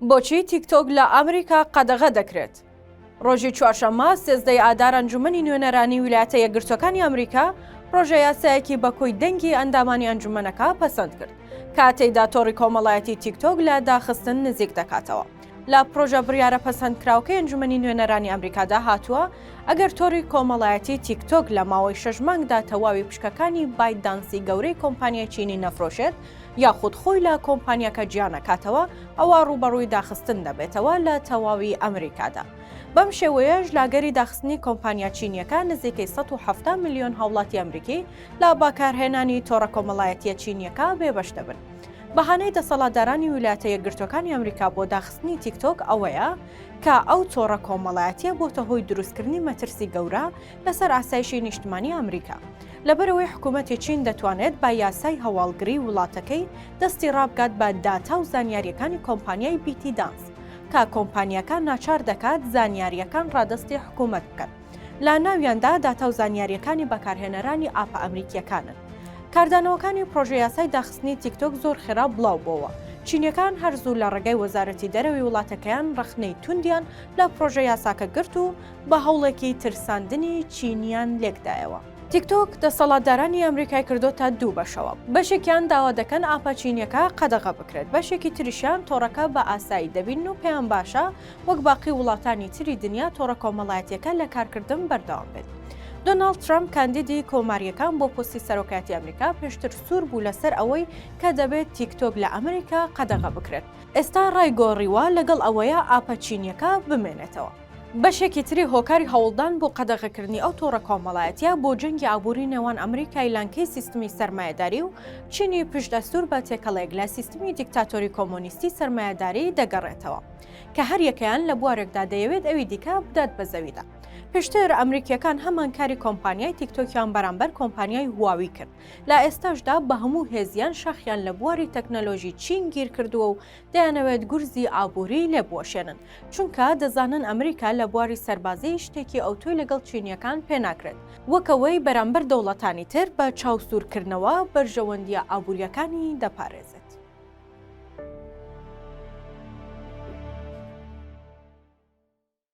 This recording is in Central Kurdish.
بۆچی تیکتۆک لە ئەمریکا قەدەغە دەکرێت؟ ڕۆژی چوارشەممە 13 ئادار ئەنجومەنی نوێنەرانی ویلایەتە یەکگرتووەکانی ئەمریکا پرۆژە یاسایەکی بە کۆی دەنگی ئەندامانی ئەنجومەنەکە پەسەند کرد کە تێیدا تۆڕی کۆمەڵایەتی تیکتۆک لە داخستن نزیک دەکاتەوە. لە پرۆژە بڕیارە پەسەندکراوەکەی ئەنجومەنی نوێنەرانی ئەمریکادا هاتووە، ئەگەر تۆڕی کۆمەڵایەتی تیکتۆک لە ماوەی شەش مانگدا تەواوی پشکەکانی بایت دانسی گەورەی کۆمپانیای چینی نەفرۆشێت یاخود خۆی لە کۆمپانیاکە جیانەکاتەوە، ئەوا ڕووبەڕووی داخستن دەبێتەوە لە تەواوی ئەمریکادا. بەم شێوەیەش لاگەری داخستنی کۆمپانیا چینییەکە نزیکەی 170 ملیۆن هاوڵاتی ئەمریکی لە بەکارهێنانی تۆڕە کۆمەڵایەتییە چینییەکە بێبەش دەبن. بەهانەی دەسەڵاتدارانی ویلایەتە یەکگرتووەکانی ئەمریکا بۆ داخستنی تیکتۆک ئەوەیە کە ئەو تۆڕە کۆمەڵایەتییە بۆتە هۆی دروستکردنی مەترسی گەورە لەسەر ئاسایشی نیشتمانی ئەمریکا. لەبەرئەوەی حکومەتی چین دەتوانێت بە یاسای هەواڵگری وڵاتەکەی دەستی ڕابگات بە داتا و زانیارییەکانی کۆمپانیای بیتی دانس کە کۆمپانیاکە ناچار دەکات زانیارییەکان ڕادەستی حکومەت بکەن. لە ناویاندا داتا و زانیارییەکانی بەکارهێنەرانی ئاپە ئەمریکییەکانن. کاردانەوەکانی پڕۆژەیاسای داخستنی تیکتۆک زۆر خێرا بڵاو بۆوە. چینییەکان هەر زوو لە ڕێگای وەزارەتی دەرەوەی وڵاتەکەیان ڕەخنەی توندیان لە پڕۆژەیاساکە گرت و بە هەوڵێکی ترساندنی چینیان لێکدایەوە. تیکتۆک دەسەڵاتدارانی ئەمریکای کردۆتە دوو بەشەوە، بەشێکیان داوا دەکەن ئاپە چینییەکە قەدەغە بکرێت، بەشێکی تریشیان تۆڕەکە بە ئاسایی دەبینن و پێیان باشە وەک باقی وڵاتانی تری دنیا تۆڕە کۆمەڵایەتییەکە لە کارکردن بەردەوام بێت. دۆناڵد ترەمپ کاندیدی کۆمارییەکان بۆ پۆستی سەرۆکایەتی ئەمریکا پێشتر سوور بوو لەسەر ئەوەی کە دەبێت تیکتۆک لە ئەمریکا قەدەغە بکرێت، ئێستا ڕای گۆڕیوە لەگەڵ ئەوەیە ئاپە چینییەکە بمێنێتەوە. بەشێکی تری هۆکاری هەوڵدان بۆ قەدەغەکردنی ئەو تۆڕە کۆمەڵایەتییە بۆ جەنگی ئابووری نێوان ئەمریکای لانکەی سیستمی سەرمایەداری و چینی پشتئەستوور بە تێکەڵێک لە سیستمی دیکتاتۆری کۆمۆنیستی سەرمایەداری دەگەڕێتەوە کە هەریەکەیان لە بوارێکدا دەیەوێت ئەوی دیکە بدات بە زەویدا. پێشتر ئەمریکییەکان هەمان کاری کۆمپانیای تیکتۆکیان بەرامبەر کۆمپانیای هواوی کرد. لە ئێستاشدا بە هەموو هێزیان شاخیان لە بواری تەکنەلۆژی چین گیر کردووە و دەیانەوێت گورزی ئابووری لێ بوەشێنن، چونکە دەزانن ئەمریکا لە بواری سەربازی شتێکی ئەوتۆی لەگەڵ چینییەکان پێ ناکرێت، وەک ئەوەی بەرامبەر دەوڵەتانی تر بە چاوسوورکردنەوە بەرژەوەندییە ئابوورییەکانی دەپارێزێت.